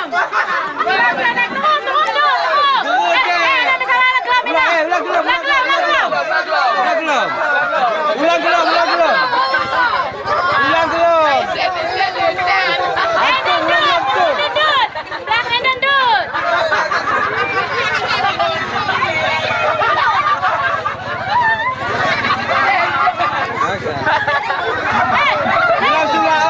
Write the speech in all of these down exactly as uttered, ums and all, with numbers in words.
Ulang, ulang, ulang, ulang, ulang. Ulang, ulang, ulang, ulang. Ulang, ulang. Antum, ulang, antum. Belakang dangdut. Ulang, ulang.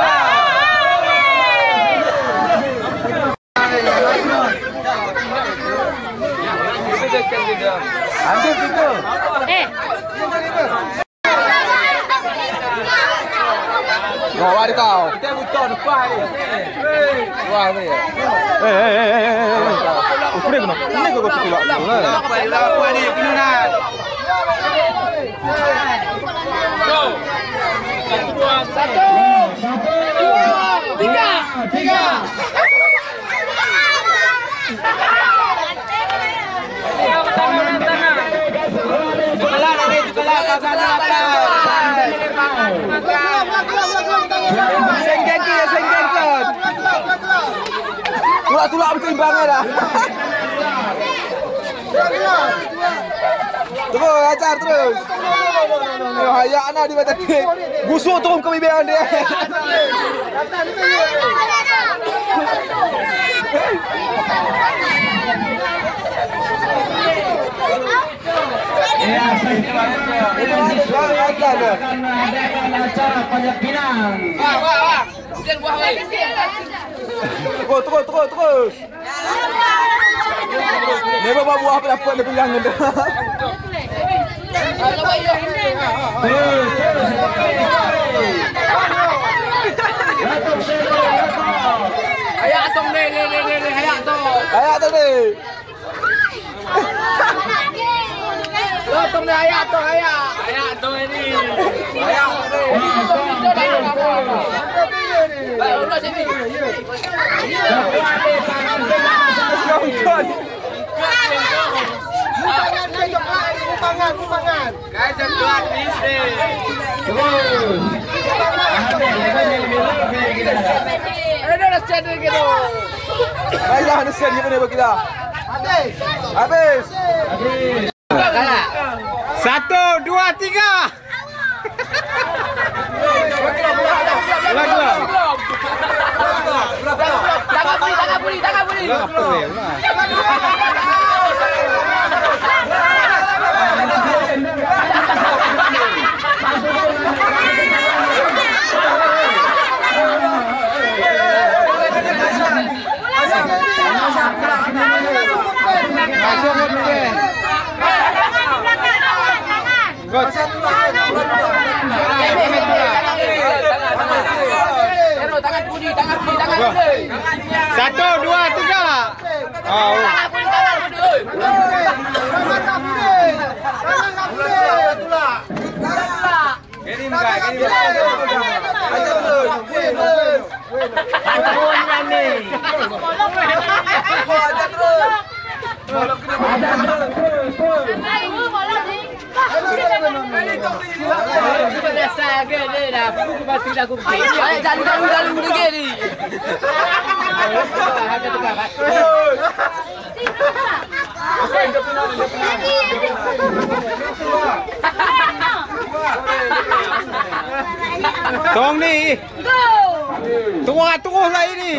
Wah, wah, kau. Wah, ini ya. Eh, eh, eh, eh, eh, eh. Upre guna. Ini kau betul lah. Satu, dua, tiga, tiga. Tulak-tulak, keimbangan dah. Terus, ajar terus. Ayo, hayak na di mata dia. Gusuk tu kami biar dia. Ya, saya kira akan mengadakan acara panjat pinang. Terus, terus, terus, terus. Ni bawa buah apa, apa ni pinang ni. Hayak tong ni, ni, ni, ni, ni, hayak tong. Hayak tong ni. Lo tong ni, hayak tong, hayak. Hayak tong ini. Hayak tong. Baik, urus sini. Baiklah, Hanusen, gimana bagi dah? Habis. Satu, dua, tiga. Ulang, ulang. Tangan puli, tangan puli, tangan puli. Ulang, apa ni? Ulang. Masuk, masuk. Satu, dua, tiga. Oh. Tong ni. Tunggu, tunggu lah ini.